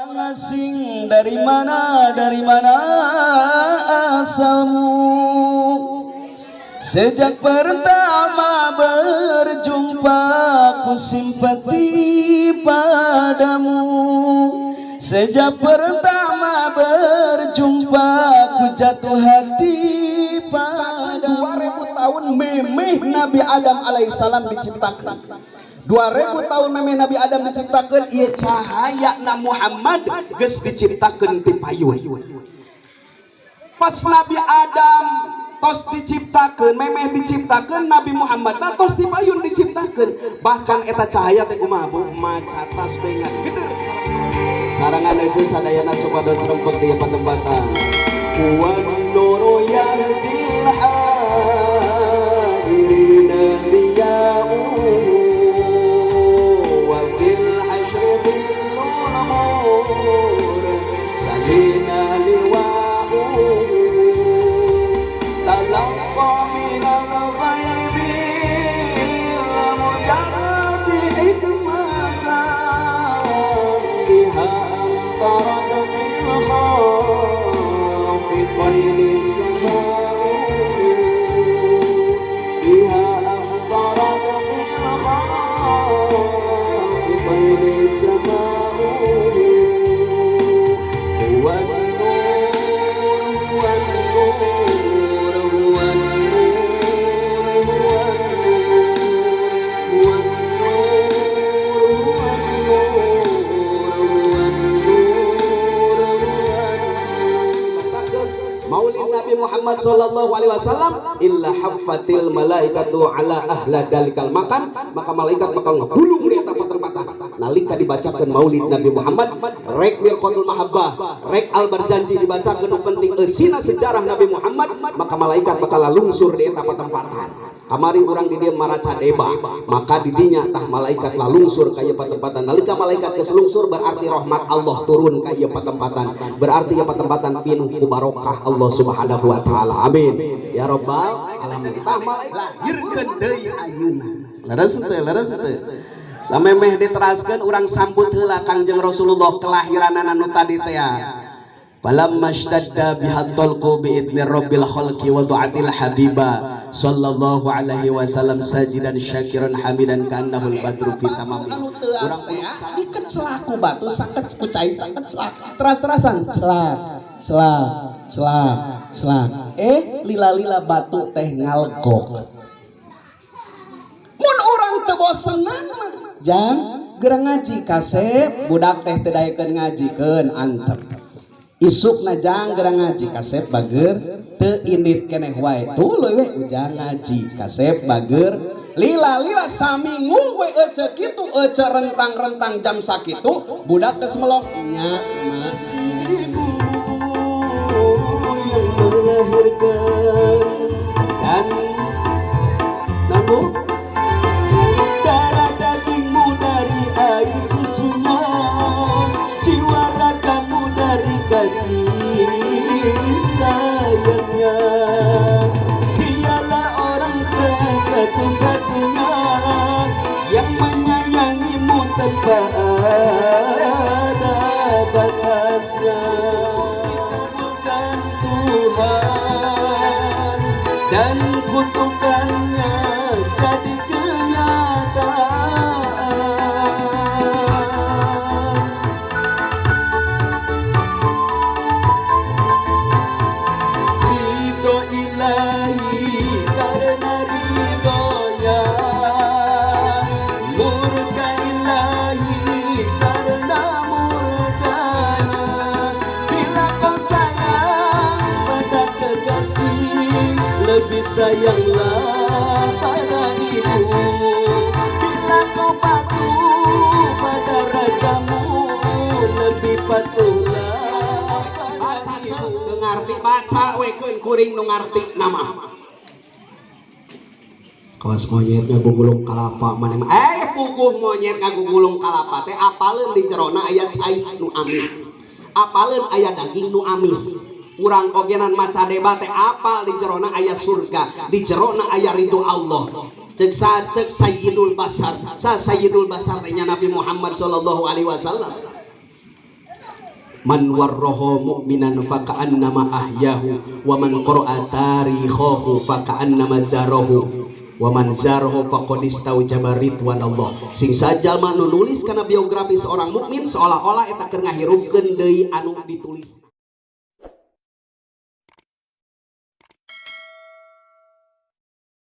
Orang asing dari mana asalmu? Sejak pertama berjumpa ku simpati padamu. Sejak pertama berjumpa ku jatuh hati padamu. 2000 tahun memeh Nabi Adam alaihissalam diciptakan. 2000 tahun memeh Nabi Adam diciptakan, ieu cahaya na Muhammad geus diciptakan ti payun. Pas Nabi Adam tos diciptakan, memeh diciptakan Nabi Muhammad mah tos ti payun diciptakan. Bahkan eta cahaya teh kumaha, Bu? Macatas bengat gede. Sarangan aja sadayana supados rempeg di patempatan. Wan nuru yahdil hadirina diya'u wa fil hasyri dhillul mur salina liwa'u talaqqa minal ghaibi mujarrati hikmatan biha amtarat fil khafiqaini sama'u biha amtarat fil khafiqaini sama'u huwa an-nur huwa an-nur huwa an-nur huwa an-nur huwa an-nur huwa an-nur huwa an-nur huwa Bacakeun Maulid Nabi Muhammad sallallahu alaihi wasallam illa haffatil malaikatu ala ahla dalikal makan, maka malaikat bakal ngegulung di eta patempatan nalika dibacakeun Maulid Nabi Muhammad. Rek Mirqatul Mahabbah, rek Al Berjanji dibacakeun, nu penting eusina sejarah Nabi Muhammad, maka malaikat bakal lalungsur di eta patempatan. Kamari urang di dieu maraca deba, maka di dinya tah malaikat lalungsur ka ieu patempatan. Nalika malaikat geus lungsur, berarti rahmat Allah turun ka ieu patempatan, berarti ieu patempatan pinuh ku barokah Allah Subhanahu wa taala. Amin ya rabbal alamin. Tah malaikat Lahirkeun deui ayeuna. Leres teu? Leres teu? Samemeh diteraskeun, urang sambut heula Kangjeng Rasulullah kelahiranana nu tadi teh ya. Falamma ishtadda biha talqu bi idni rabbil khalqi wa du'atil habiba sallallahu alaihi wasallam sajidan syakiran hamidan ka'annahul badru fi tamami. Anu teuas teh dikecelak ku batu saket, ku cai sakecelak, teras-terasan celak celak celak celak, lila-lila batu teh ngalegok. Mun urang teu bosenan mah, jang geura ngaji kasep, budak teh teu daekeun ngajikeun, antep. Isukna, jang geura ngaji kasep, bager teu indit keneh wae, tuluy we ujang ngaji kasep, bager. Lila-lila saminggu we ece kitu, ece rentang-rentang jam sakitu, budak geus melong nya mak. Ibu yang melahirkan dan namun darah dagingmu dari air susunya, jiwa ragamu dari kasih sayangnya. Dialah orang satu-satunya yang menyayangimu tanpa ada batasnya. Bukan Tuhan dan kutukannya jadi kenyataan. Ridho ilahi karena ridhonya, murka ilahi karena murkanya. Bila kau sayang pada kekasih, lebih sayanglah pada ibu. Bila kau patuh pada rajamu, lebih patuhlah pada Baca ibu. Teu ngarti baca we, keun kuring nu ngarti nama. Kawas monyet ngagugulung kalapa maneh mah. Puguh monyet ngagugulung kalapa teh apaleun di jerona aya cai nu amis. Apaleun aya daging nu amis. Urang ogenan maca deba teh apal di jerona aya surga, di jerona aya ridho Allah. Cek sa, cek Sayyidul Basar, sa Sayyidul Basar teh nya Nabi Muhammad sallallahu alaihi wasallam. Man warraha mu'minan faka'annama ahyahu wa man qara'a tarikhahu faka'annama zarahu wa man zarahu faqad istaujaba ridwan Allah. Sing sajalma nu nulis kana biografi seorang mukmin seolah-olah eta keur ngahirupkeun deui anu ditulis.